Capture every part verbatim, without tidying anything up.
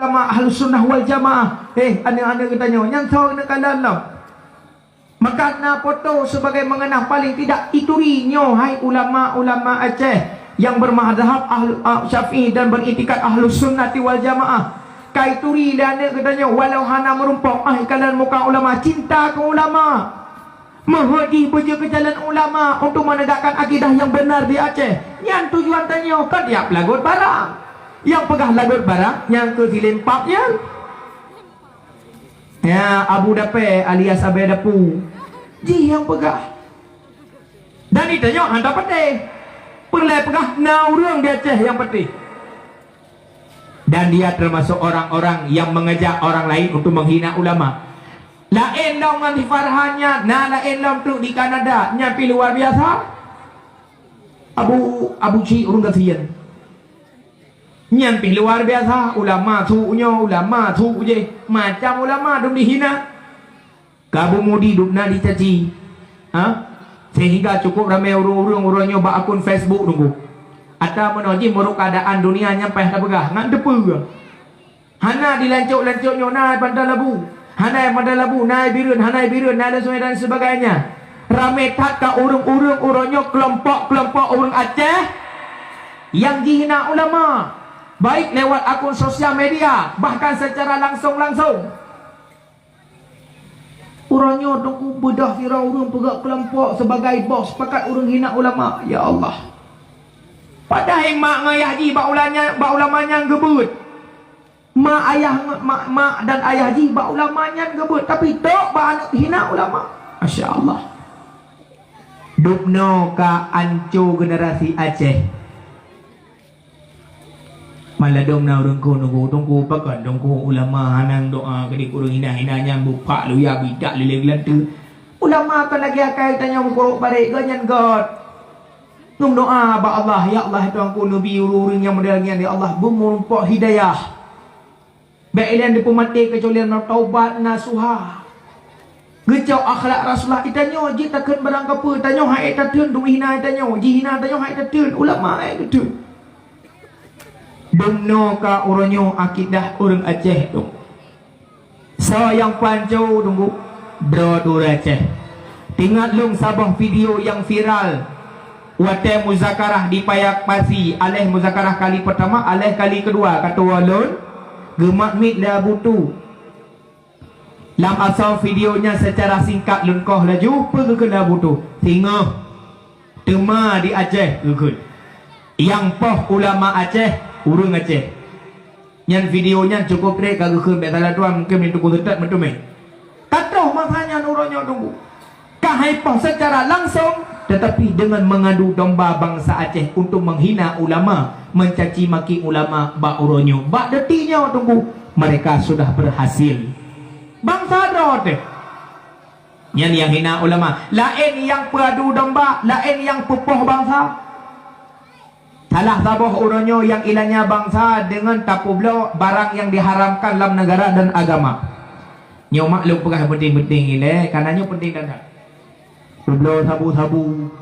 Ulama Ahlus Sunnah wal Jamaah. Eh, aneuk-aneuk geutanyoe, nyan soe neukalon lom. Maka na foto sebagai mengenang, paling tidak ituri nyoe, hai ulama-ulama Aceh yang bermazhab ahlu, ah, Syafi'i dan beriktikad Ahlus Sunnati wal Jamaah. Ka ituri lé aneuk geutanyoe, walau hana meurumpok, ah, ikalon muka ulama, cinta keu ulama. Meuheuet jih beujeuet keu jalan ulama untuk menegakkan akidah yang benar di Aceh. Nyan tujuan tanyoe, kon jak peulagot barang. Nyang peugah lagot barang, nyang keu silempap nyan. Ya, Abu Dapé alias Abé Dapu. Jih nyang peugah. Dan itanyoe hana patéh. Peureulée peugah na ureuëng di Aceh nyang patéh. Dan dia termasuk orang-orang yang mengajak orang lain untuk menghina ulama. Laén lom ngon si Farhan nyan, na laén lom trok di Kanada, nyan pih luar biasa. Abu, Abu Cik ureuëng gasien. Nyan pih luar biasa, ulama su nyoe, ulama su jih, macam ulama dum dihina. Ka Abu Mudi dum na dicaci. Ha? Sehingga cukup ramé ureuëng-ureuëng uroe nyoe bak akun Facebook nunggu. Ata meunoe jih meurok keadaan dunia nyang paih tapeugah, ngan teupeue. Hana di lancok-lancok nyoe na Pantai Labu. Hana Pantai Labu, na Bireuen, hana Bireuen, na Sungai dan sebagainya. Ramé that ka ureuëng-ureuëng uroe nyoe, kelompok-kelompok ureuëng Aceh nyang jihina ulama, baik lewat akun sosial media, bahkan secara langsung-langsung. Uroe nyoe teungku beudôh sidroe ureuëng peugah kelompok sebagai bos sepakat ureuëng hina ulama. Ya Allah. Padahai mak ngon ayah jih bak ulama nyan, bak ulama nyan geubeuet. Mak ayah, mak, mak dan ayah jih bak ulama nyan geubeuet, tapi tok bak aneuk hina ulama. Masya Allah. Dubnoe ka anco generasi Aceh. Maladom na ureuëng keu nunggu tungku pakon tungku ulama hanang doa keudik ureuëng hina-hina nyang bupak luya bidak lileng geulante. Ulama kan lagi akai tanyoe meukurok barek geuh nyan gét. Ngon doa bak Allah, "Ya Allah, Tuhanku, neubi ureuëng-ureuëng nyang model nyan, ya Allah, beumeurumpok hidayah." Bék ilén dipeumaté keucuali na taubat nasuha. Geucok akhlak Rasulullah, itanyoe jeuet takheun barang kapeue, tanyoe hai tatheun, dum hina itanyoe, jihina tanyoe hai tatheun, ulama hai tatheun. Dumnoe ka uroe nyoe akidah ureuëng Aceh tu. Soe nyang panco tunggu droe tu ureuëng Aceh. Tingat lôn saboh video nyang viral watée muzakarah di Paya Pasi, aléh muzakarah kali peutama, aléh kali keudua, ka tuwoe lôn geumat miet lé Abu Tu. Lam asoe video nyan seucara singkat lôn koh laju peue geukheun lé Abu Tu. Singoh teuma di Aceh geukheun. Nyang poh ulama Aceh, ureuëng Aceh. Nyan video nyan cukup treb ka geukheun bék salah tuan mungkin mintu ku seutôt meuteumé. Ka troh masa nyan uroe nyoe tunggu. Ka hai poh secara langsung, tetapi dengan mengadu domba bangsa Aceh untuk menghina ulama, mencaci maki ulama bak uroe nyoe. Bak detik nyoe tunggu, mereka sudah berhasil. Bangsa droe teuh. Nyan nyang hina ulama. Laén nyang peuadu domba, laén nyang peupoh bangsa. Salah saboh uroe nyoe nyang ilanya bangsa deungon tapeubloe barang nyang diharamkan lam neugara dan agama. Nyoe mak lôn peugah peunteng-peunteng ilée, karena nyoe peunteng that-that. Peubloe sabu-sabu,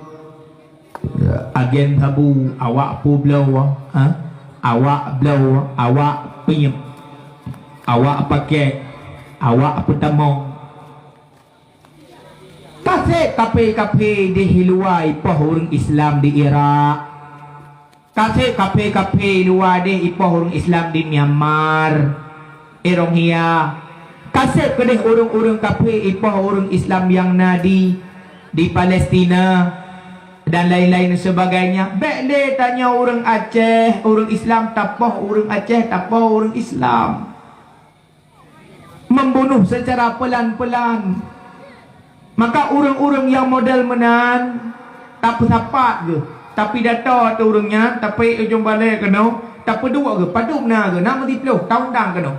agen sabu, awak peubloe, ha? Awak bloe, awak piep, awak pakek, awak peutamong. Kaseb kaphé-kaphé di luwa ipoh ureuëng Islam di Irak. Kaseb kaphé-kaphé luwa deh ipoh ureuëng Islam di Myanmar, di Rohingya. Kaseb keudeh ureuëng-ureuëng kaphé ipoh ureuëng Islam nyang na di, di Palestina, dan lain-lain sebagainya. Bék lé tanyoe ureuëng Aceh, ureuëng Islam tapoh ureuëng Aceh, tapoh ureuëng Islam. Membunuh secara pelan-pelan. Maka ureuëng-ureuëng nyang model meunan, tapeusapat geuh, tapidato ateueh ureuëng nyan, tapeuék ujong balée keunoe, tapeuduek geuh, padub na geuh, na meusiploh, taundang keunoe.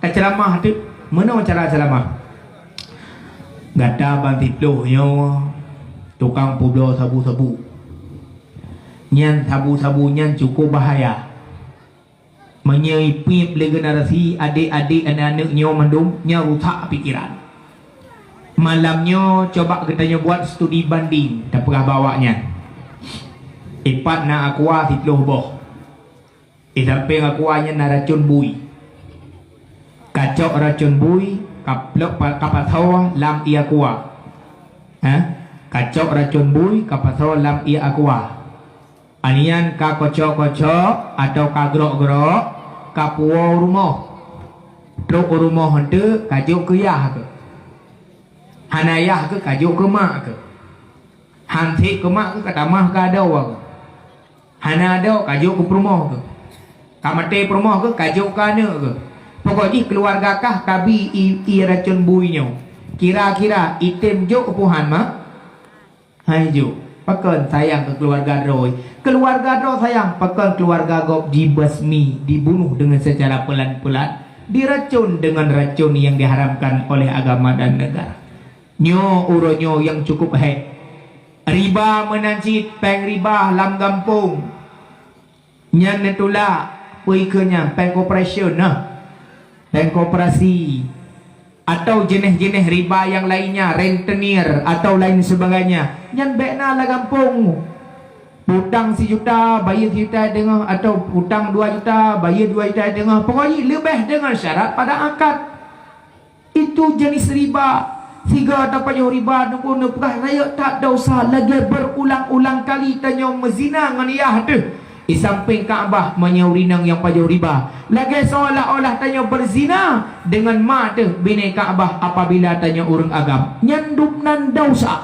Taceuramah teuk, meunoe cara ceuramah. Gata ban siploh nyoe tukang peubloe sabu-sabu. Nyan sabu-sabu nyan cukup bahaya. Meunyoe ipiep lé generasi adék-adék aneuk-aneuk nyoe mandum, nyoe rusak pikeran. Malam nyoe coba geutanyoe buat studi banding, tapeugah bak awak nyan. Ipat na aqua siploh boh. Di sampéng aqua nyan na racun bui. Kacok racun bui, kaplok pa-, kapasoe lam ié aqua. Hah? Kacok racun bui, kapasoe lam ié aqua. Anian ka kocok-kocok atau ka grok-grok, kapuwoe u rumoh. Trok u rumoh eunteuk kajok keu yah keuh. Hana yah keuh kajok keu mak keuh. Han sép keu mak keuh katamah keu adoe keuh. Hana adoe kajok keu peurumoh keuh. Ka maté peurumoh keuh kajok keu aneuk keuh. Pokok jih keuluwarga kah kabi ié, ié racun bui nyoe. Kira-kira item jok keu puhan mak? Hai jok, pakon sayang keu keuluwarga droe. Keuluwarga droe sayang, pakon keuluwarga gob jibasmi, dibunuh deungon seucara peulan-peulan, diracun deungon racun nyang diharamkan oleh agama dan neugara. Nyoe uroe nyoe nyang cukup hék. Riba meunan cit, péng riba lam gampông. Nyan neutulak, peue kheun nyan, péng koperasyeun nah. Péng koperasi. Atau jeuneh-jeuneh riba nyang lainnya, rentenir atau lain sebagainya. Nyan bék na lam gampông. Utang sijuta, bayeue sijuta teungoh, atau utang dua juta, bayeue dua juta teungoh. Pokok jih leubeh deungon syarat pada akad. Itu jenis riba. Siga tapajoh riba, neupeugah rayeuk that desya lagée berulang-ulang kali tanyoe meuzina ngon yah teuh. Di sampéng Ka'bah meunyoe ureuëng nyang pajoh riba, lagée seolah-olah tanyoe beuzina deungon ma teuh binéh Ka'bah apabila tanyoe ureuëng agam. Nyan dum nan desya.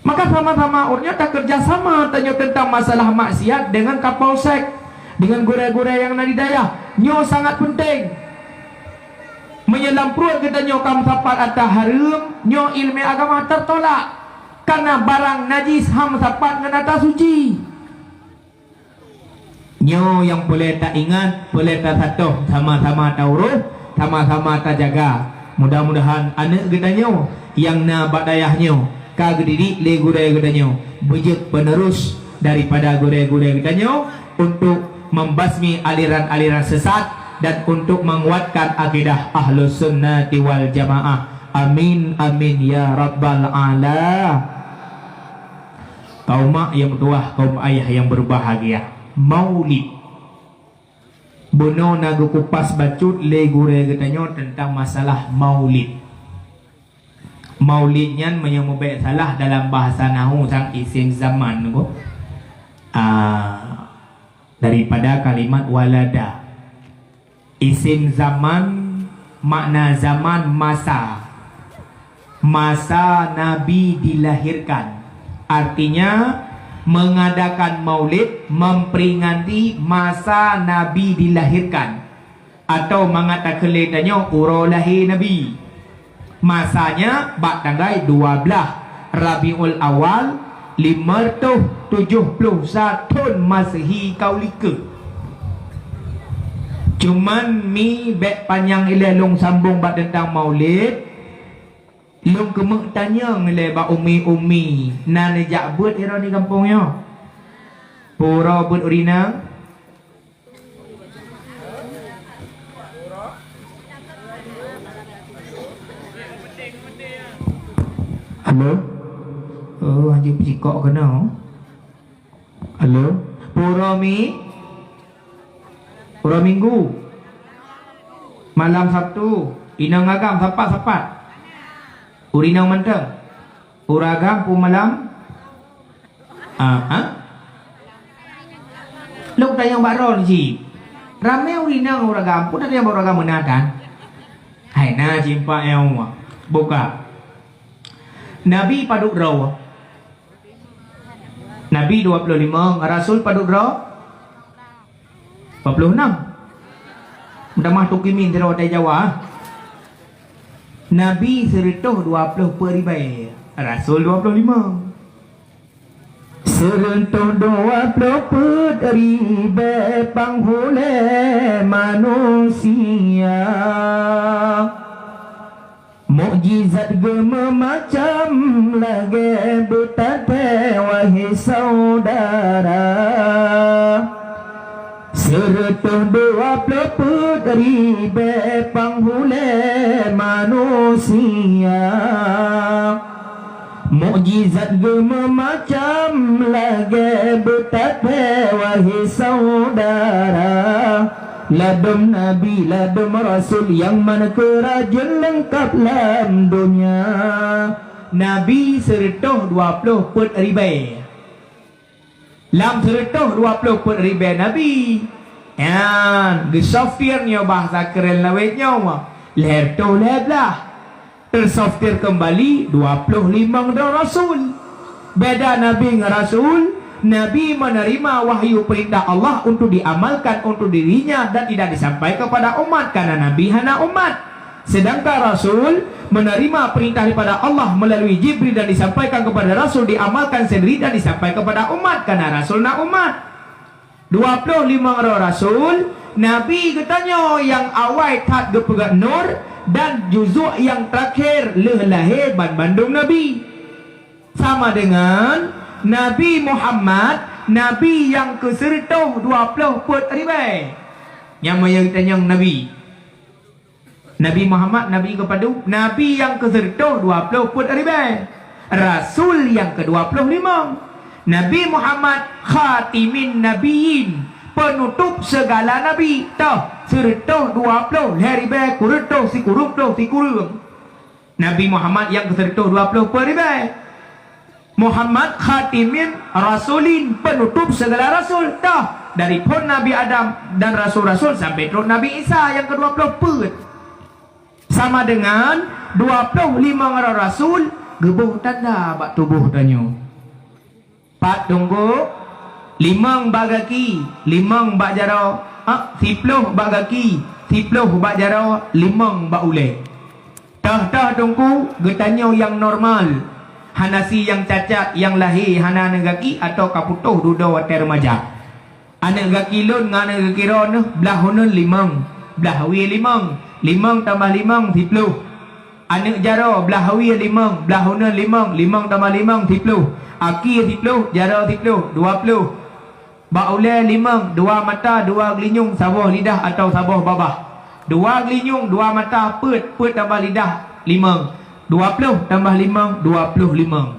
Maka sama-sama ureuëng nyoe takeureuja sama tanyoe teuntang masalah maksiat deungon kapolsek, deungon gurée-gurée nyang na di dayah. Nyoe sangat peunteng. Meunyoe lam pruet geutanyoe ka meusapat ata hareuem, nyoe iéleumé agama teutolak. Kareuna barang najis han meusapat ngon ata suci. Nyoe nyang peureulée taingat, peureulée tasatoh, sama-sama taurôh, sama-sama tajaga. Mudah-mudahan aneuëk geutanyoe nyang na bak dayah nyoe ka geudidik lé gurée geutanyoe beujeuet penerus daripada gurée-gurée geutanyoe untuk membasmi aliran-aliran sesat dan untuk menguatkan akidah Ahlus Sunnati wal Jamaah. Amin, amin, ya rabbal ala. Kaum mak nyang meutuwah, kaum ayah nyang berbahagia, Maulid. Bunoe na geukupas bacut lé gurée geutanyoe teuntang masalah Maulid. Maulid nyan meunyoe mubék salah dalam bahasa nahu sang isim zaman ko. Ah, daripada kalimat walada. Isim zaman makna zaman masa. Masa Nabi dilahirkan. Artinya, mengadakan Maulid memperingati masa Nabi dilahirkan. Atau mangat takheun lé tanyoe uroe lahé Nabi. Masanya bak tanggai dua blaih Rabiul Awal, lima reutôh tujoh ploh sa thon Masehi ka u likot. Cuman mi bék panyang ilée lôn sambong bak teuntang Maulid, lôn keumeuk tanyong ilée bak umi-umi na neujak beuet hiroe di gampông nyoe. Pura beuet urinang? Halo? Oh, hana peucikok keunoe. Halo? Pura mi? Pura Minggu? Malam Sabtu? Inong agam sapat-sapat? Urinong mantong? Uragam pu malam? Ah, ah? Lôn tanyong bak droe cit. Ramé urinong uragam, pun ada nyang bak uragam meunan tan? Hai na cimpak nyang buka. Nabi padub droe? Nabi dua puluh lima, Rasul padub droe? Dua puluh enam. Meutamah tukimin sidroe watée Jawa. Nabi sireutôh dua ploh peuet ribée, Rasul dua ploh lima. Sireutôh dua ploh peuet ribée panghulée manusia. Mukjizat geuh meumacam lagée beutatée, wahé syedara. Sireutôh dua ploh peuet ribée panghulée manusia. Mukjizat geuh meumacam lagée beutatée, wahé syedara. Ladôm nabi, ladôm rasul, nyang man keu rajeuen leungkap lam donya. Nabi sireutôh dua ploh peuet ribèe. Lam sireutôh dua ploh peuet ribèe nabi, nyan geusoftir nyoe bahasa keuren lawét nyoe, lhèe reutôh lhèe blaih. Tersoftir keumbali dua ploh limong droe rasul. Beda nabi ngon rasul, nabi meuneurimong wahyu peurintah Allah untuk diamalkan untuk dirinya dan tidak disampaikan kepada umat, karena nabi hana umat. Sedangkan rasul meuneurimong peurintah daripada Allah meulalu Jibril dan disampaikan kepada rasul, diamalkan sendiri dan disampaikan kepada umat, karena rasul na umat. Dua ploh limong droe rasul, nabi geutanyoe nyang awai that geupeugah nur dan juzuk nyang teurakhir lheueh lahé banmandum nabi. Sama deungon Nabi Muhammad, nabi nyang keu sireutôh dua ploh peuet ribèe. Nyang meunyoe geutanyoe nabi. Nabi Muhammad, nabi keu padum, nabi nyang keu sireutôh dua ploh peuet ribèe, rasul nyang keu dua ploh limong. Nabi Muhammad khatimin nabiyyin, penutup segala nabi, toh sireutôh dua ploh lhèe ribèe kureutôh sikureueng ploh sikureueng. Nabi Muhammad nyang keu sireutôh dua ploh peuet ribèe. Muhammad khatimin rasulin, penutup segala rasul. Dah dari phon Nabi Adam dan rasul-rasul sampai trok Nabi Isa nyang keudua ploh peuet. Sama dengan dua ploh limong droe rasul geuboh tanda bak tuboh tanyoe. Pat tungku, limong bak gaki, limong bak jaroe, ah, siploh bak gaki, siploh bak jaroe, limong bak ulèe. Toh-toh tungku, geutanyoe nyang normal, hana si nyang cacat, nyang lahé hana aneuk gaki atawa ka putôh dudoe watèe reumaja. Aneuk gaki lôn ngon aneuk gaki droeneuh blah uneuen limong, blah wie limong, limong tambah limong siploh. Aneuk jaroe blah wie limong, blah uneuen limong, limong tambah limong siploh. Akhé siploh, jaroe siploh, dua ploh. Bak ulèe limong, dua mata, dua geulinyueng, saboh lidah atawa saboh babah. Dua geulinyueng, dua mata, peuet, peuet tambah lidah, limong. Dua ploh tambah limong, dua ploh limong.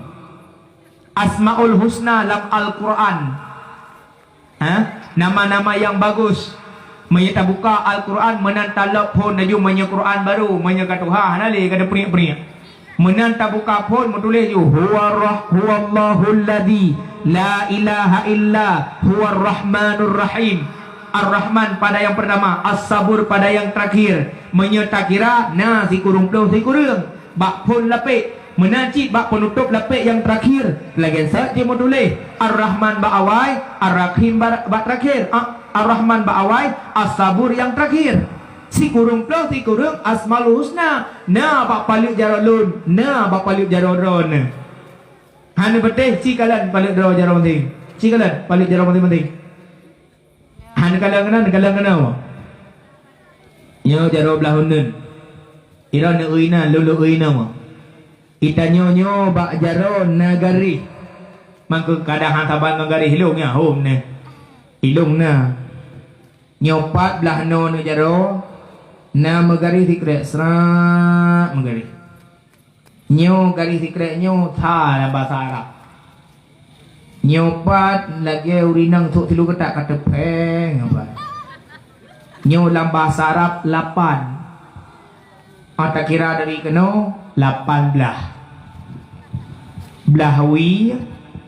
Asmaul Husna lam Al-Quran. Ha? Nama-nama nyang bagus. Meunyoe tabuka Al-Quran, meunan talop phon laju meunyoe Quran barô, meunyoe ka tuha, hana lé ka teupriek-priek. Meunan tabuka phon meutuléh ju, "Huwa rah-, huwallahul ladzi la ilaha illa huwar rahmanur rahim." Ar-Rahman pada yang pertama, As-Sabur pada yang terakhir. Meunyoe takira, na sikureueng ploh sikureueng. Bak phon lapék, meunan cit bak peunutôp lapék nyang teurakhir, lagèe sot jih meutuléh, Ar-Rahman bak awai, Ar-Rahim ba-, bak teurakhir. Ah, Ar-Rahman bak awai, As-Sabur nyang teurakhir. Sikureueng ploh sikureueng Asmaul Husna, na bak paleuet jaroe lôn, na bak paleuet jaroe droeneuh. Hana beuteh, ci kalon paleuet droe jaroe maséng. Ci kalon paleuet jaroe maséng-maséng. Hana kalon keunan, kalon keunoe. Nyoe jaroe blah uneuen. Ira neueu inan, lôn lôn eu inan. Itanyoe nyoe bak jaroe na garéh. Mangkeuh kadang han saban ngon garéh ilong nyan, hom neh. Ilong na. Nyoe pat blah noe neuk jaroe, na meugaréh sikrek, srak meugaréh. Nyoe garéh sikrek nyoe tha lam basa Arab. Nyoe pat lagèe ureueng inong sôk silu keutak ka teupeng nyoe pat. Nyoe lam basa Arab lapan. Ah, takira dari keunoe lapan blah. Blah wie,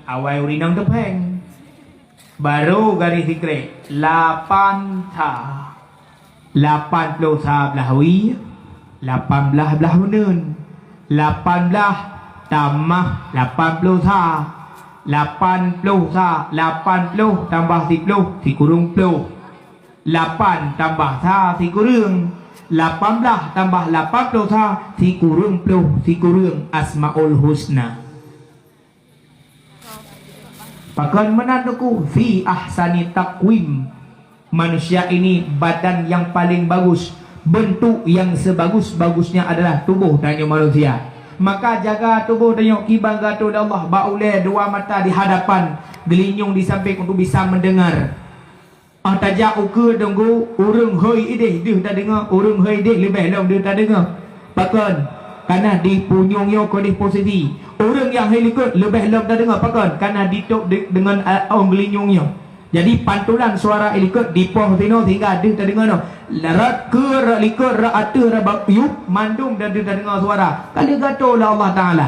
awai ureueng inong teupeng. Barô garéh sikrek, lapan tha. Lapan ploh sa blah wie, lapan blah blah uneuen. Lapan blah tamah lapan ploh sa. Lapan ploh sa, lapan ploh tambah siploh, sikureueng ploh. Lapan tambah sa sikureueng. Lapan blah tambah lapan ploh sa, sikureueng ploh sikureueng Asmaul Husna. Pakon meunan Teungku? Fi ahsani taqwim. Manusia ini badan yang paling bagus, bentuk yang sebagus-bagusnya adalah tubuh tanyoe manusia. Maka jaga tubuh tanyoe kiban geuatoe lé Allah, bak ulèe, dua mata di hadapan, geulinyueng di sampéng untuk bisa mendengar. Ah, tajak ukeue deungoe, ureueng hôi idéh deuh tadeungoe, ureueng hôi idéh leubeh lom deuh tadeungoe. Pakon? Kareuna di punyueng nyoe keudéh posisi. Ureueng nyang hôi likot leubeh lom tadeungoe. Pakon? Kareuna ditôb de-, deungon, eh, ôn geulinyueng nyoe. Jadi pantulan suara ilikot dipoh sinoe sehingga deuh tadeungoe nyoe. Rot keue, rot likot, rot ateueh, rot bak yup, mandum deuh tadeungoe suara. Ka lheueh gato lé Allah Taala.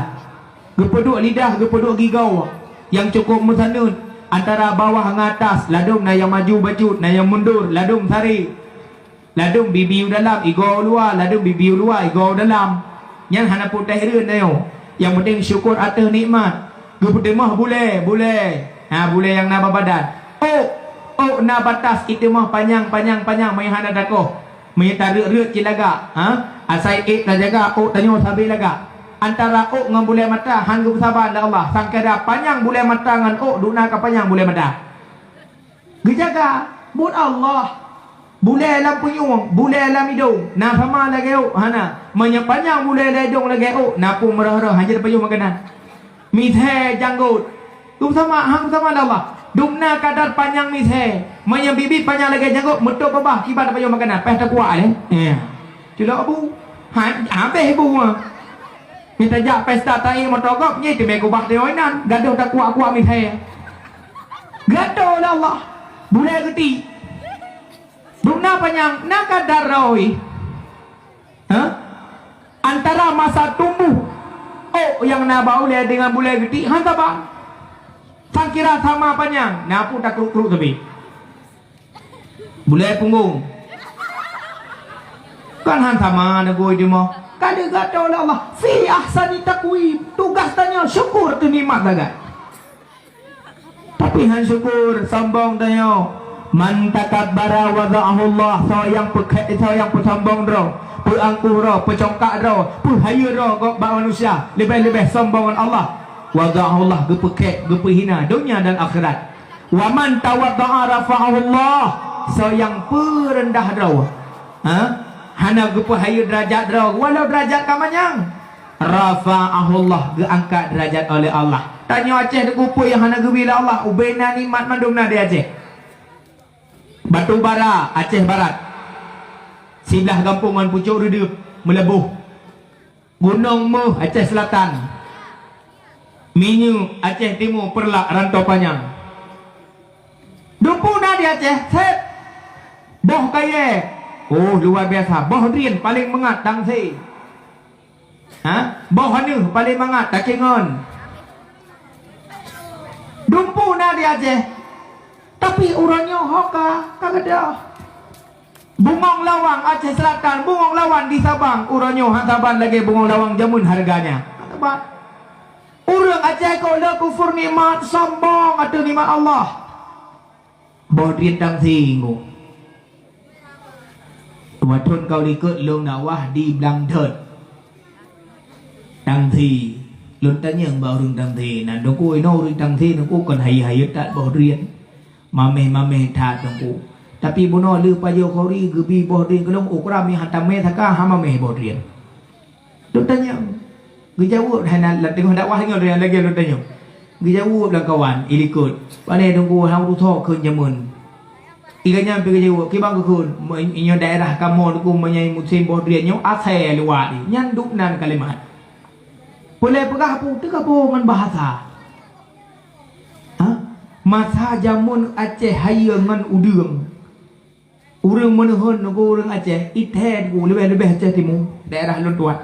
Geupeuduek lidah, geupeuduek gigoe nyang cukôp meusaneut antara bawah ngon atas, ladôm na nyang maju bacut, na nyang mundur, ladôm saré. Ladôm bibi u dalam, igoe u luwa, ladôm bibi u luwa, igoe u dalam. Nyan hana putéh rhön tanyoe. Nyang penting syukur ateueh nikmat. Geupeuteumah bulée, bulée. Ha, bulée nyang na bak badan. Ôk, ôk na batas, iteumah panyang, panyang, panyang, meunyoe hana takoh. Meunyoe tareuet-reuet cit lagak, ha? Asai ék tajaga, ôk tanyoe sabe lagak. Antara ôk ngon bulée mata han geupeusaban lé Allah. Sangkira panyang bulée mata ngon ôk, dum na ka panyang bulée mata. Geujaga buet Allah. Bulée lam punyueng, bulée lam idông, na sama lagée ôk? Hana. Meunyoe panyang bulée lam idông lagée ôk, na peue meurôh-rôh, hana jeuet pajoh makanan. Misé janggot, dum sama, han sama lé Allah. Dum na kadar panyang misé. Meunyoe bibi panyang lagée janggot, meutôp babah, kiban pajoh makanan, payah takuak lé. Ya. Culok bu. Ha, habéh bu. Mita jak pesta tahi moto gob, nyan teumé kubah teungoh inan, gadoh takuak-kuak misé. Gadoh lé Allah. Bulée geuti. Dum na panyang, na kadar roh. Ha? Antara masa tumbuh ôk nyang na bak ulée deungon bulée geuti, han saban. Sangkira sama panyang, na pun takruk-kruk sabe. Bulée punggong. Kan han sama neugui dimoh. Ka lheueh gato lé Allah. Fi ahsani taqwim. Tugaih tanyoe syukur keu nikmat lagée. Tapi han syukur, sombong tanyoe. Man takabbara wada'ahu Allah. Soe nyang peukhé-, soe nyang peusombong droe, peuangkuh droe, peucongkak droe, peuhayeue droe gob bak manusia, leubeh-leubeh sombong ngon Allah. Wada'ahu Allah, geupeukhé, geupeuhina donya dan akhirat. Wa man tawadda'a rafa'ahu Allah. Soe nyang peureundah droe, ha? Hana geupeuhayeue deurajat droe, walau deurajat ka manyang, rafa'ahu Allah, geuangkat deurajat oleh Allah. Tanyoe Aceh teuku peue nyang hana geubri lé Allah, ubena nikmat mandum na di Aceh. Batu Bara, Aceh Barat. Siblah gampông ngon Pucok Reudeup, Meulaboh. Gunong Méuh, Aceh Selatan. Minyeuk, Aceh Timu, Peureulak, Rantau Panyang. Dumpeue na di Aceh, sép. Boh kayée, oh, luar biasa. Boh drien paléng mangat, Tangse. Ha? Boh aneuëh paléng mangat, Takengon. Dumpeue na di Aceh. Tapi uroe nyoe ho ka, ka gadôh. Bungong Lawang Aceh Selatan, Bungong Lawang di Sabang, uroe nyoe han saban lagée Bungong Lawang jameun harganya. Han saban. Ureuëng Aceh kok le kufur nikmat, sombong ateueh nikmat Allah. Boh drien Tangse ngu. Dua thon ka likot lôn dakwah di Blangdot. Tangse, lôn tanyong bak ureuëng Tangse, nan Teungku inoe ureuëng Tangse Teungku kon hayeue-hayeue that boh drien. Maméh-maméh that Teungku. Tapi bunoe lheueh pajoh khauri geubi boh drien keu lôn, ukuran meuhan tamé saka hana maméh boh drien. Lôn tanyong. Geujaweueb hana, lam teungoh dakwah nyoe lagée lôn tanyong. Geujaweueb lam kawan, ilikot. Pane Teungku, hana urusan kheun jameun. Iga nyan pih geujaweueb, kiban geukheun, meunyoe daerah kamoe Teungku meunyoe musém boh drien nyoe asai luwa di. Nyan dum nan kalimat. Peulée peugah peue teuka boh ngon bahasa. Ha? Masa jameun Aceh hayeue ngon udeueng. Ureuëng meuneuhon ngon ureuëng Aceh, ithée Teungku, leubeh-leubeh Aceh Timu, daerah lôn tuan.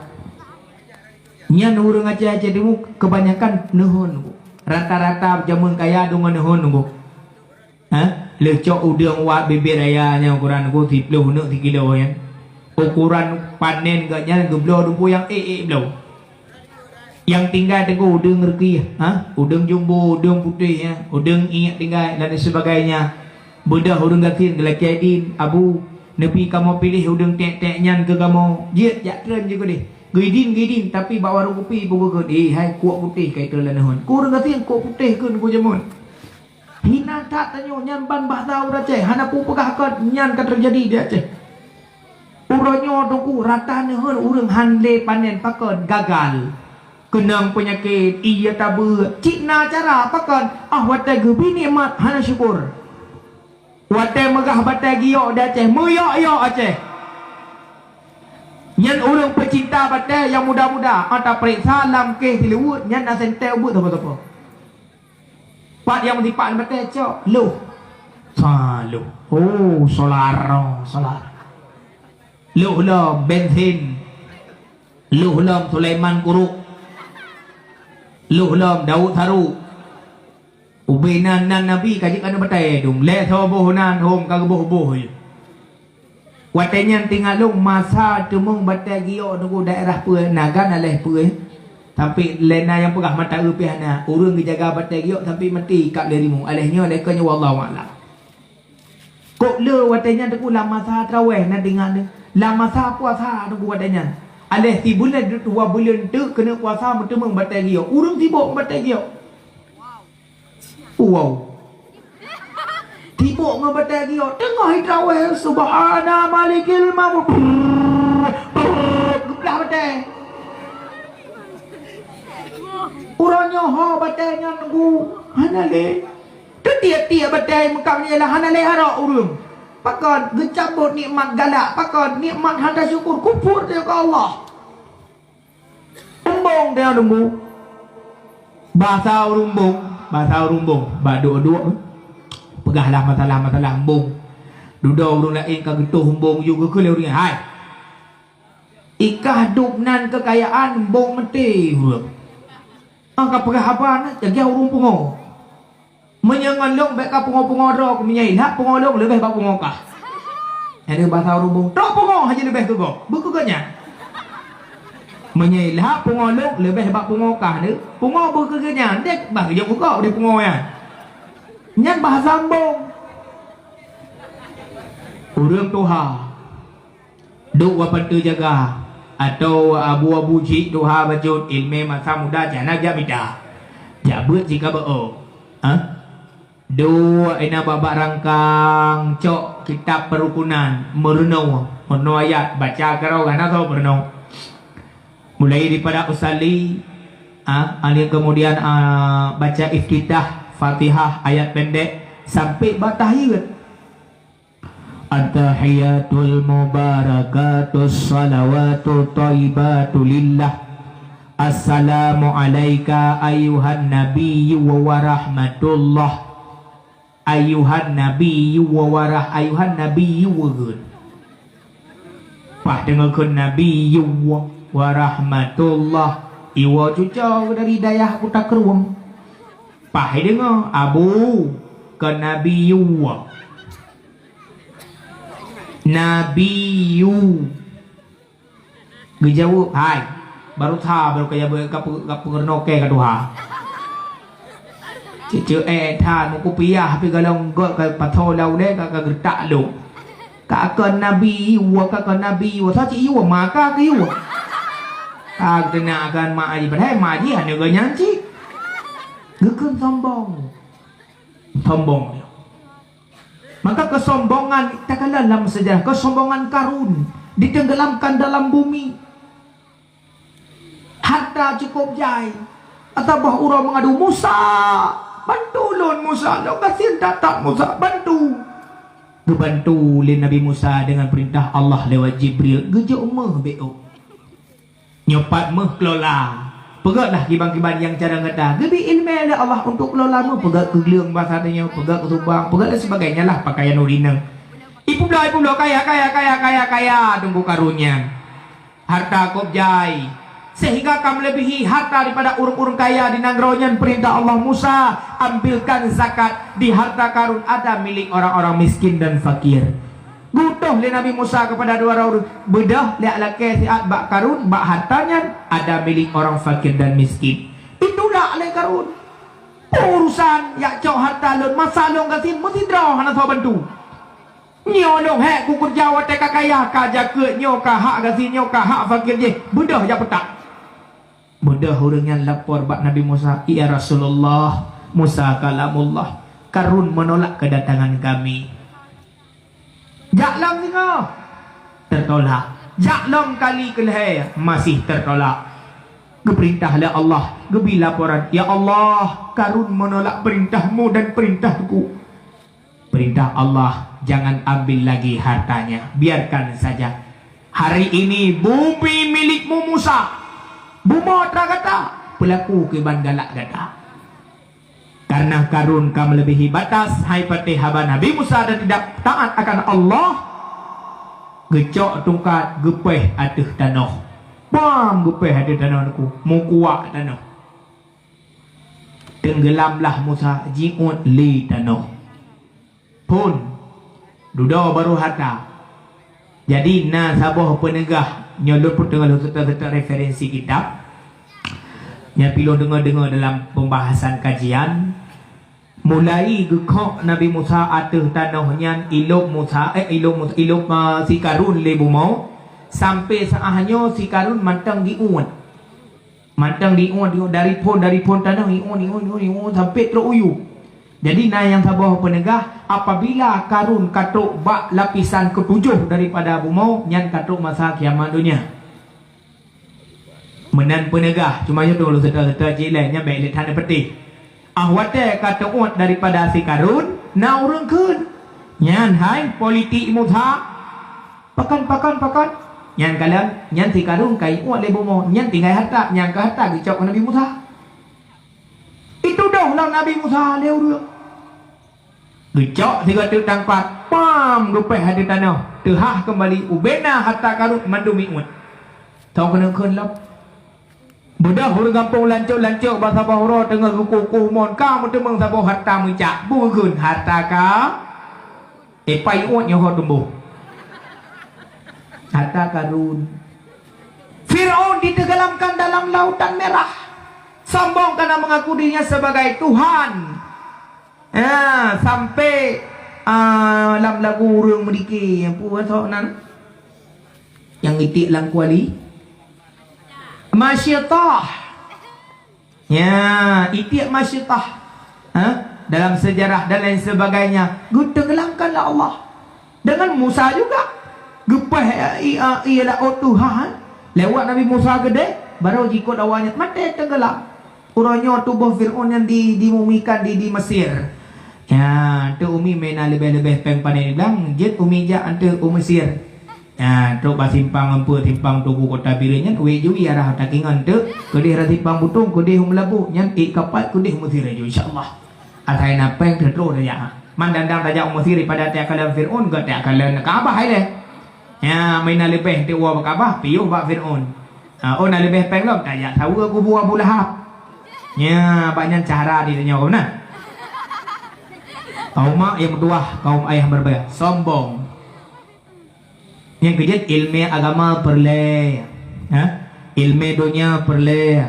Nyan ureuëng Aceh, Aceh Timu keubanyakan neuhon Teungku. Rata-rata jameun kaya deungon neuhon Teungku. Ha? Leucok udeueng wak bibit raya nyan ukuran Teungku siploh neuk sikilo nyan. Ukuran panen geuh nyan geubloe dumpeue nyang ék-ék bloe. Nyang tinggai Teungku udeueng rukieh, ha? Udeueng jumbo, udeueng putéh, ya. Udeueng iék tinggai dan sebagainya. Beudôh ureuëng gasien geulakée idin, "Abu, neubi kamoe piléh udeueng ték-ték nyan keu kamoe." Jeuet jak treun jih keudeh. Geuidin, geuidin, tapi bak warong kupi beu geukheun, "Eh, hai kuok putéh ka itreun lam neuhon." Keu ureuëng gasien kuok putéh kheun keu jameun. Hina that tanyoe nyan ban bahsa ureuëng Aceh, hana peue peugah kon nyan ka teujadi di Aceh. Uroe nyoe Teungku rata neuhon ureuëng han lé panen pakon gagal. Keunong peunyakét, ié tabeuet, cit na cara pakon, ah watée geubi nikmat hana syukur. Watée meugah batée giyok di Aceh, meuyok-yok Aceh. Nyan ureuëng peucinta batée nyang muda-muda, ah tapeuriksa lam kéh sileuweuet nyan na sentée ubeut sapo-sapo. Pat nyang meusipat batée cok, loh. Sa lom. Oh, solar, solar. Lheuh lom bensin. Lheuh lom Sulaiman Kuruk. Lheuh lom Daud Saru. Ubé nan, nan nabi ka jeuet keuneuk batée dum. Lhée soe boh nan hom ka geuboh-boh jih. Watée nyan teuingat lôn masa teumeung batée giok nunggu daerah peue na gan aléh peue. Sampai lé na nyang peugah mata eu pih hana. Ureuëng geujaga batée giok sampai maté kab lé rimueng. Aléh nyoe lé keu nyoe wallahu a'lam. Kok le watée nyan teungku lam masa traweh na teuingat ni. Lam masa puasa teungku watée nyan. Aléh sibuleuen dua buleuen teuk keuneuk puasa meuteumeung batée giok. Ureuëng sibok batée giok. Wow. Tibok ngon batée giok teungoh itraweh subhana malikil maut. Geuplah batée. Uroe nyoe ho batée nyan nunggu hana lé. Teutiek-tiek batée meukab nyan hana lé harok ureuëng. Pakon geucabot nikmat galak, pakon nikmat hana syukur kufur teuh keu Allah. Umbong teuh nunggu. Basa ureuëng umbong, basa ureuëng umbong. Ba duek-duek peugahlah masalah-masalah umbong. Dudoe ureuëng laén ka geutoh umbong ju geukheun lé ureuëng hai. Ikah dub nan keukayaan umbong meuté ureuëng. Ah ka peugah haba na jaga ureuëng pungo. Meunyoe ngon lôn bék ka pungoe-pungoe droe, meunyoe ilhak pungoe lôn leubeh bak pungoe kah. Ada basa ureuëng bong, trok pungoe haji leubeh keu gob. Beukeugeuh nyan. Meunyoe ilhak pungoe lôn leubeh bak pungoe kah ni. Pungoe beukeugeuh nyan, dek bah geujok bukok di pungoe nyan. Nyan bahasa ambong. Ureuëng tuha. Duek wa panteu jaga, atau abu-abu jih tuha bacut ilmé masa muda jana jak mita. Jak beuet jih ka beu-o. Ha? Duek ina babak rangkang cok kitab perukunan meureunoe, meureunoe ayat baca keudroe hana soe meureunoe. Mulai daripada usalli, ha, alih kemudian, ha, baca iftitah Fatihah ayat pendek sampai bak tahiyat. At-tahiyatul mubarakatus salawatut thayyibatu lillah. Assalamu alaika ayyuhan nabiyyu wa rahmatullah. Ayyuhan nabiyyu wa warah-, ayyuhan nabiyyu wa geun. Pah deungoe kheun nabiyyu wa rahmatullah. Iwa cuco dari dayah Kuta Krueng. Pah deungoe abu ke nabiyyu. Nabi yu. Geujaweueb, "Hai, baru tha baru kaya beu ka peu-, ka peureunoe kée ka tuha." Ceuceu eh tha muku piah pi galong gok ka patho lau lé ka, ka geutak lom. Ka kon nabi yu, ka kon nabi yu, sa cit yu maka keu yu. Ka geuteuna akan mak aji, padahai mak aji hana geuhnyan cit. Geukheun sombong. Sombong. Maka kesombongan, takalon lam sejarah, kesombongan Karun ditenggelamkan dalam bumi. Harta cukup jai. Atawa uroe mengadu, "Musa, bantu lôn, Musa, lôn gasien that-that, Musa, bantu." Geubantu lé Nabi Musa dengan perintah Allah lewat Jibril, geujok meuh bék ôk. Nyoe pat meuh kelola. Peugötlah kiban-kiban nyang cara gata. Geubri iéleumé lé Allah untuk kelola meuh, peugöt keu gleueng basa tanyoe, peugöt keu subang, peugöt dan sebagainya lah pakaian ureueng inong. Ipeubloe, ipeubloe, kaya, kaya, kaya, kaya, kaya, teungku Karun nyan. Harta kôb jai. Sehingga ka melebihi harta daripada ureueng-ureueng kaya di nanggroe nyan, perintah Allah, "Musa, ambilkan zakat di harta Karun, ada milik orang-orang miskin dan fakir." Geutoh lé Nabi Musa keupada dua droe ureueng, "Beudôh jak lakée siat bak Karun, bak harta nyan ada milik orang fakir dan miskin." Itulak lé Karun. "Peue urusan jak cok harta lôn, masa lôn gasien meusidroe hana soe bantu. Nyoe lôn hék kukeureuja watée ka kaya, ka jakeuet nyoe ka hak gasien nyoe ka hak fakir jih, beudôh jak peutak." Beudôh ureueng nyan lapor bak Nabi Musa, "Ya Rasulullah, Musa kalamullah, Karun menolak kedatangan kami." Jak lom singoh, tertolak. Jak lom kali keulhée, masih tertolak. Geupeurintah lé Allah, geubri laporan, "Ya Allah, Karun menolak perintahmu dan perintahku." Perintah Allah, "Jangan ambil lagi hartanya, biarkan saja. Hari ini bumi milikmu Musa. Bumoe atra gata, peulaku kiban galak gata." Nah, Karun ka melebihi batas, hai patéh haba Nabi Musa dan tidak taat akan Allah, geucok tungkat geupéh ateueh tanoh. Pam geupéh ateueh tanoh nyoe, meukuak tanoh. Teunggelamlah Musa, jiuet lé tanoh. Phon, dudoe barô hareuta. Jadi, na saboh peuneugah, nyoe lôn peuteungoh lôn seutôt-seutôt referensi kitab. Nyan pih lôn deungoe-deungoe dalam pembahasan kajian. Mulai geukhok Nabi Musa ateueh tanoh nyan, ilôb Musa, eh, ilôb Musa, ilôb, eh, si Karun lé bumoe, sampai saát nyoe si Karun mantong jiuet. Mantong diuet, diuet dari phon, dari phon tanoh, iuet, iuet, iuet, iuet sampai trok u yue. Jadi, na nyang saboh peuneugah, apabila Karun ka trok bak lapisan ketujoh daripada bumoe, nyan ka trok masa kiamat donya. Meunan peuneugah, cuma nyoe teungoh lôn seutôt-seutôt cit lé, nyan bèk lé that neupeuteh. Ah, watèe ka teuuet daripada si Karun, na ureueng kheun, "Nyan hai politik Musa." Pakon, pakon, pakon? Nyan kalon, nyan si Karun ka iuet lé bumoe, nyan tinggai hareuta, nyan keuh hareuta geucok keu Nabi Musa. Itudoh lom Nabi Musa lé ureueng. Geucok sigoe teuk tangkat, pam, geupéh ateueh tanoh, teuhah keumbali, ubena hareuta Karun mandum iuet. Tho keuneuk kheun lom. Beudôh ureueng gampông lancok-lancok bak saboh uroe teungoh geukueh-kueh mon, ka meuteumeung saboh hareuta meucak. Bukon hareuta ka Eh, pai uet nyoe ho tumboh. Hareuta Karun. Firaun ditenggelamkan dalam Lautan Merah. Sombong karena mengaku dirinya sebagai Tuhan. Ya, sampai, ah, lam lagu ureueng meudike, peue soe nan? Nyang itiek lam kuali. Masyitah. Ya, itiek masyitah. Ha? Dalam sejarah dan lain sebagainya, geutenggelamkan lé Allah. Dengan Musa juga. Geupéh, eh, i-, eh, i laôt tuha, eh. Lewat Nabi Musa keudeh, baru jikot awaknyan maté tenggelam. Uroe nyoe tuboh Firaun nyan di-, dimumikan di, di Mesir. Ya, tu umi meunan leubeh-leubeh péng pané blang, jeuet umi jak anteuk u Mesir. Nyan, trok bak simpang Eumpeuk, simpang Tugu Kota Bireuen nyan, wék jui arah Takengon teuk, keudeh rot simpang Butong, keudeh u Meulaboh, nyan ék kapai keudeh u Mesir laju, insya Allah. Asai na péng teutroh tajak. Man dandang tajak u Mesir daripada tajak kalon Firaun, gèt tajak kalon Ka'bah ilèe. Nyan, meunan leubeh teuk woe bak Ka'bah, piôh bak Firaun. Ha, oh na leubeh péng lom, tajak saweue kubu Abu Lahab. Nyan, bak nyan cara di tanyoe, na? Kaum mak nyang meutuwah, kaum ayah meureubèe, sombong. Nyang keujeuet, ileumèe agama peureulèe, ha? Ileumèe donya peureulèe.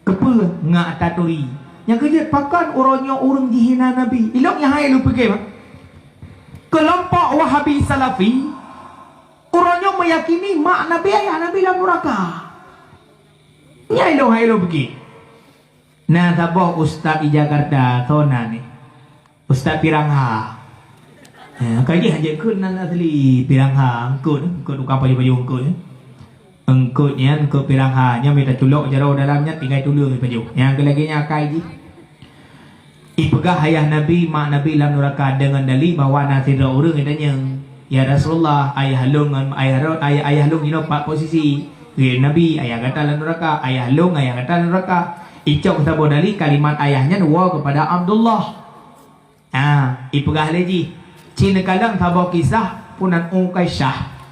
Keupeue ngat ata turi? Nyang keujeuet, pakon uroe nyoe ureueng jihina Nabi? Ilôn nyang hai lôn pike, bah. Keulompok Wahabi Salafi, uroe nyoe meuyakini mak Nabi, ayah Nabi lam nuraka. Nyan ilôn hai lôn pike. Na saboh ustaz di Jakarta, soe nan nyan? Ustaz Pirangha. Eh, ka jih jeuet kheun nan asli Pirangha, eungkôt, eungkôt tukang pajoh-pajoh eungkôt. Eungkôt nyan, eungkôt Pirangha, nyan mita culok jaroe dalam nyan tinggai tuleueng pajoh. Nyang keu lagèe nyan akai jih. Ipeugah ayah Nabi, mak Nabi lam nuraka deungon dali bahwa na sidroe ureueng itanyong, "Ya Rasulullah, ayah lôn ngon ayah ro-, ayah, ayah lôn jinoe pat posisi?" Geuyue Nabi, "Ayah gata lam nuraka, ayah lôn, ayah gata lam nuraka." Icok saboh dali kalimat ayah nyan woe keupada Abdullah. Ha, ipeugah lé jih, "Ci neukalon saboh kisah peunan Ukasyah."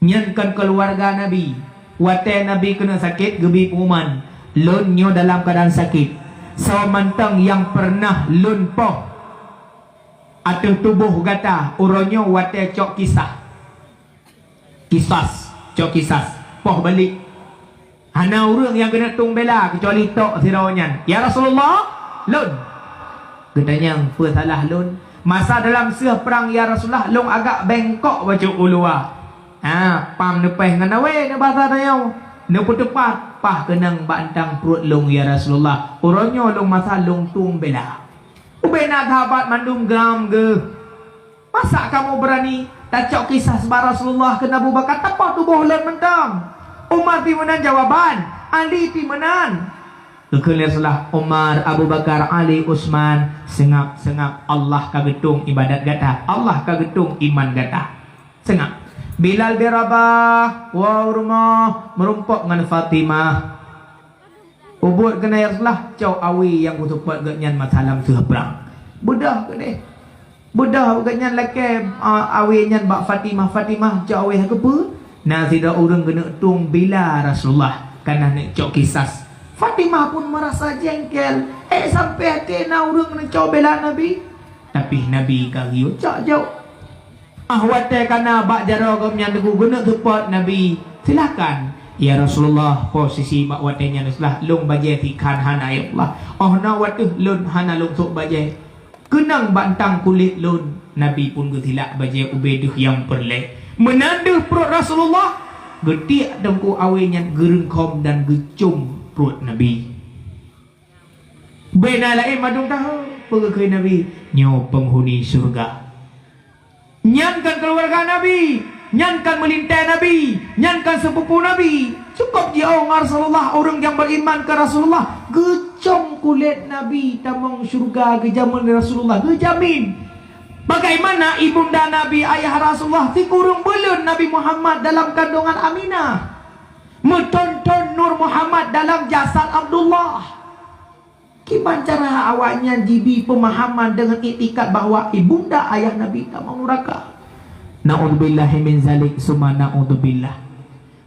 Nyan kon keuluwarga Nabi. Watèe Nabi keuneuk sakét, geubi peunguman, "Lôn nyoe dalam keuadaan sakét. Soe mantong nyang peureunah lôn poh ateueh tuboh gata uroe nyoe watèe cok kisah." Kisas, cok kisas, poh balék. Hana ureueng nyang keuneuk tueng bela keucuali tok sidroe nyan. "Ya Rasulullah, lôn." Geutanyong, "Peue salah lôn?" "Masa dalam seueh prang, ya Rasulullah, lôn agak bengkok bacut u luwa." Ha, pam neupéh ngon awé neubasa tanyoe. Neupeuteupat, paih keunong bak antang pruet lôn, ya Rasulullah. Uroe nyoe lôn masa lôn tueng bela. Ubé na sahabat mandum geram geuh. "Masa kamoe beurani tacok kisah bak Rasulullah keu Abu Bakar, tapoh tuboh lôn mantong?" Umar pih meunan jawaban, Ali pih meunan. Geukheun lé Rasulullah, "Umar, Abu Bakar, Ali, Utsman, seungab-seungab, Allah ka geutueng ibadat gata, Allah ka geutueng iman gata. Seungab." Bilal bin Rabah, woe u rumoh, meurumpok ngon Fatimah. Peubuet keunan, ya Rasulullah, cok awe nyang kuseupôt gobnyan masa lam seuh prang. Beudôh keudeh. Beudôh gobnyan lakée, a, awe nyan bak Fatimah. Fatimah, cok awe hai keupeue? Na sidroe ureuëng geuneuk tueng bela Rasulullah, kana neuk cok kisas. Fatimah pun meurasa jengkel. Eh, sampoe até na ureuëng geuneuk cok bela Nabi. Tapi Nabi ka geuyue cok jok. Ah, watée kana bak jaroe gobnyan teungku geuneuk seupôt Nabi, "Silakan, ya Rasulullah, posisi bak watée nyan seulaih lôn bajée sikhan hana, ya Allah. Oh na watée lôn hana lôn sôk bajée. Keunong bantang kulét lôn." Nabi pun geusilak bajée ubé deuh nyang peureulée. Meunan deuh pruet Rasulullah, geutiek teungku awe nyan geureungkhom dan geucom pruet Nabi. Bena laén mandum tahu, peugah keu Nabi, "Nyoe peunghuni syeuruga." Nyan kan keuluwarga Nabi, nyan kan meulintée Nabi, nyan kan seupupu Nabi. Cukôp jiôh ngon Rasulullah, ureuëng nyang beriman keu Rasulullah, geucom kulét Nabi tamong syeuruga geujamin lé Rasulullah, geujamin. Bagaimana ibunda Nabi, ayah Rasulullah, sikureueng buleuen Nabi Muhammad dalam kandungan Aminah, meuthon-thon Nur Muhammad dalam jasad Abdullah. Kiban cara awaknyan jibi peumahaman deungon iktikad bahwa ibunda ayah Nabi tamong nuraka? Naudzubillahi min zalik, summa naudzubillah.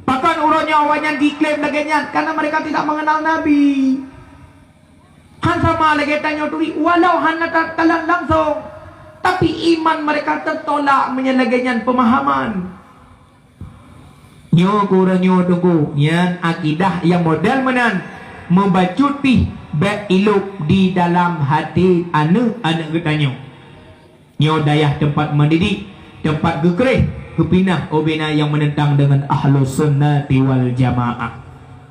Pakon uroe nyoe awaknyan jiklaim lagée nyan? Karena mereka tidak mengenal Nabi. Han sama lagée tanyoe turi, walau hana takalon langsung, tapi iman mereka teutolak meunyoe lagée nyan peumahaman. Nyoe keuh uroe nyoe teungku, nyan akidah nyang model meunan, meubacut pih bék ilôb di dalam até aneuëk-aneuëk geutanyoe. Nyoe dayah teumpat mendidik, teumpat geukreh, geupinah ubena nyang meunentang deungon Ahlus Sunnati wal Jamaah.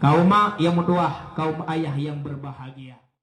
Kaum mak nyang meutuwah, kaum ayah nyang berbahagia.